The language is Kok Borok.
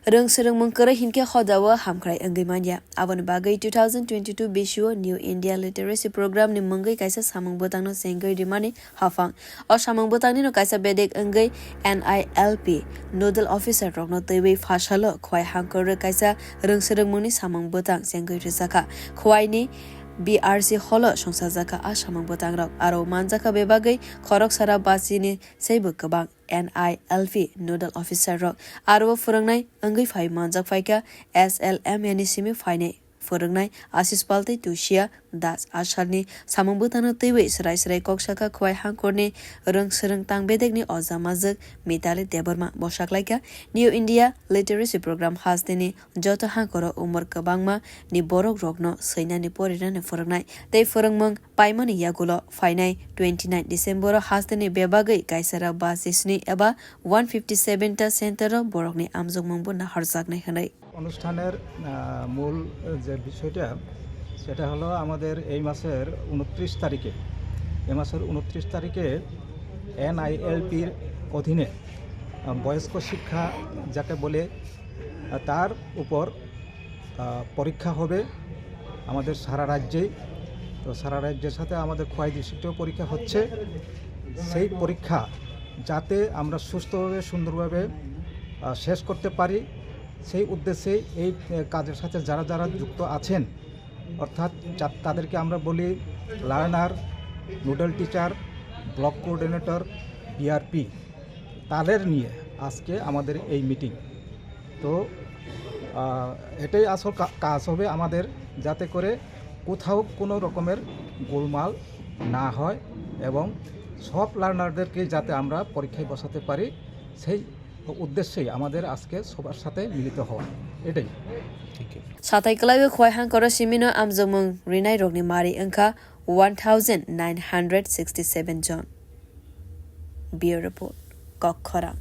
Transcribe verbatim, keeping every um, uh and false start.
Rwng swrwngmung kwrwi hinkhe hodao hamkrai wngwi manya. Aboni bagwi two thousand twenty-two bisio New India Literacy Program ni mungwi kaisa samung bwtangno chengwi rimani haphang. O samung bwtangnino kaisa bedek wngwi N I L P Nodal Officer rokno twiwi phasalo Khwai Hangkor kaisa rwng swrwngmungni samung bwtang chengwi rwjakha. Khwaini B R C holo songsajakha a samung bwtangrok. Aro manjakha bebagwi khoroksara bachini seibo kwbang N I L P Nodal Officer rok. Aro phwrwngnai wngwi phai manjak phaikha S L M A ni simi phainai phwrwngnai Ashish Pal tei Tushia Das. A salni samung bwtangno twiwi swrai swrai kok sakha Khwai Hangkorni rwng swrwng tang bedekni oja majwk Mitali Debbarma. Bo saklaikha New India Literacy Program hasteni joto hangkoro umor kwbangma ni borok rokno swinani porinani phwrwngnai tei phwrwngmung paimani yagulo phainai twenty nine December o hasteni bebagwi kaisara bachisni eba one fifty seven ta center o borokni amjokmungbo naharjaknai hwnwi. অনুষ্ঠানের, আহ, মূল যে বিষয়টা, সেটা হলো আমাদের এই মাসের ঊনত্রিশ তারিখে, এই মাসের ঊনত্রিশ তারিখে এনআইএলপির অধীনে, আহ, বয়স্ক শিক্ষা যাকে বলে, আহ, তার উপর, আহ, পরীক্ষা হবে আমাদের সারা রাজ্যেই। তো সারা রাজ্যের সাথে আমাদের খোয়াই ডিস্ট্রিক্টেও পরীক্ষা হচ্ছে। সেই পরীক্ষা যাতে আমরা সুস্থভাবে, সুন্দরভাবে, আহ, শেষ করতে পারি, সেই উদ্দেশ্যেই এই, আহ, কাজের সাথে যারা যারা যুক্ত আছেন, অর্থাৎ যা-, তাদেরকে আমরা বলি learner, nodal teacher, block coordinator, BRP, তাদের নিয়ে আজকে আমাদের এই মিটিং। তো, আহ, এটাই আসল কা-, কাজ হবে আমাদের, যাতে করে কোথাও কোনো রকমের গোলমাল না হয় এবং সব লার্নারদেরকে যাতে আমরা পরীক্ষায় বসাতে পারি, সেই উদ্দেশ্যেই আমাদের আজকে সবার সাথে মিলিত হওয়া। এটাই। Thank you. Satai kwlaiwi Khwai Hangkoro simino amjokmung rwnairokni mari wngkha one thousand nine hundred sixty seven jon. Bureau Report, Kokkhorang.